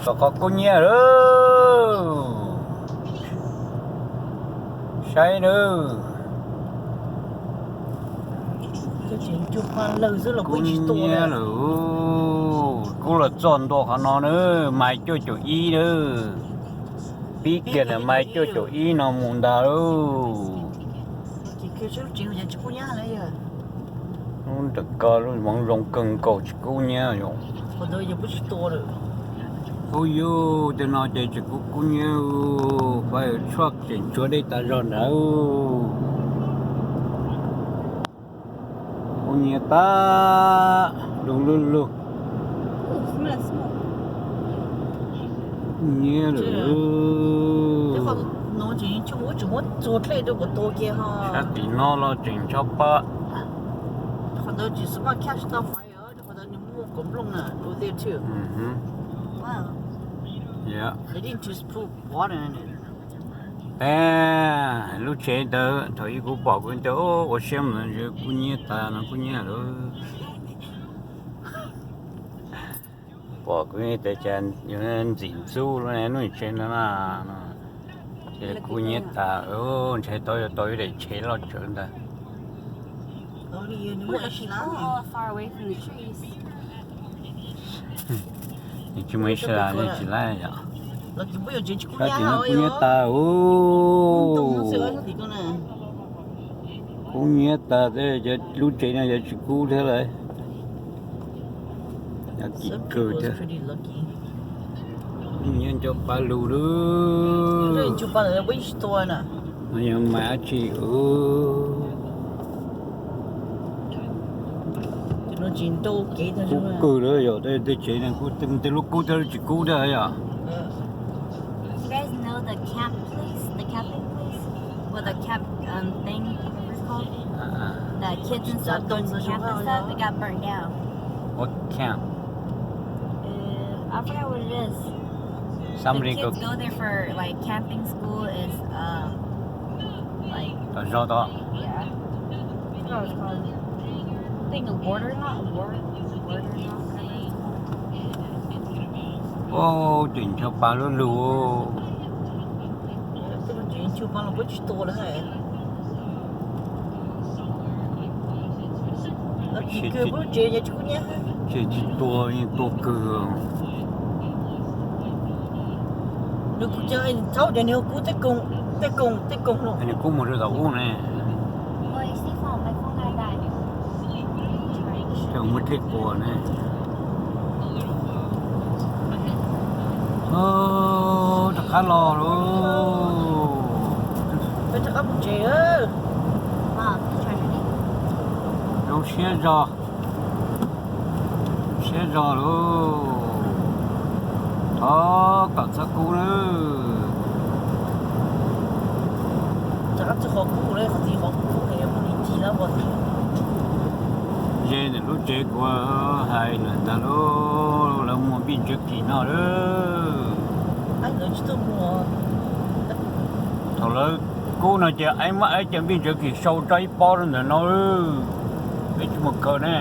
Tom qhov kub nyiab lawm. Saib nawb. Kub nyiab lawm. Kub los txog ntua qhov no na, mais cuaj caum ib na. Pib kiag ntawm mais cuaj caum ib no mus ntag lauj. Lub nram ko lub hmoov zoo kawg nkaus tsis kub nyiab yom. Ub yus, tej no ces tsis kub kub nyiab, fire truck tseem tshuav dej tas zog nrad. Kub nyiab tag, du lug lug. Kub nyiab lawm. Sab tim no los tseem ncho pa. Peb lub tsev ntawd thaum ub kuv pom kuv tias ua siab mus ntawd kub nyiab tas no, kub nyiab lawm. Pom kuv tias cas ntxim ntxub lub tsev ntawd na, ces kub nyiab tas, ntshai tau yuav tau ib daim tsev loj tsawv ntag. Tsis muaj ib sij hawm tsis laij yom. Sab tim no kub nyiab tas. Kub nyiab tas, lub tsev no yuav tsis kub thiab lawm. Yog kim kawg thiab. Nyiab nco pa lug lawm. No yog mais dab tsi? Kub kawg lawm yom, tej tsev no tej lub kub thiab lub tsis kub thiab yom. You guys know the camp place, the camping place, with the camp um thing, whatever it's called? The kids and stuff, doing some camp and stuff. It got burnt down. What camp? Uh, I forgot what it is. Somebody the kids go there for like camping school is um like. Tau zog tau. Yeah. I forgot what it's called. Thing of water, not water, water, not whatever it's called. Ub, tseem ncho pa lug lug. Tsis tua, tua kawg. Nws kub mus rau tom ub ne. Muaj dlej quas ne. Rov qab los lauj. Zoo siab zog, siab zog lauj. Thov kom txhob kub nawb. Ze ntawm lub tsev kuv hais lawm ntag lauj, lawv muag npij ntsaws kim no lawm. Thaum lawv kub no ces muab ib co npij ntsaws kim sau tso ib pob rau ntawm no, peb tsis mus khaws ne.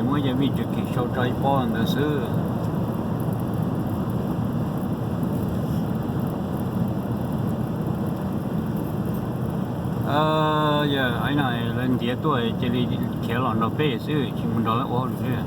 Muab ib co npij ntsaws kim sau tso ib pob ntawd xwb. Yog no lawv ntiav tuaj cia li khiav los nrog peb xwb, tsis mus nrog lawv ua hauj lwm.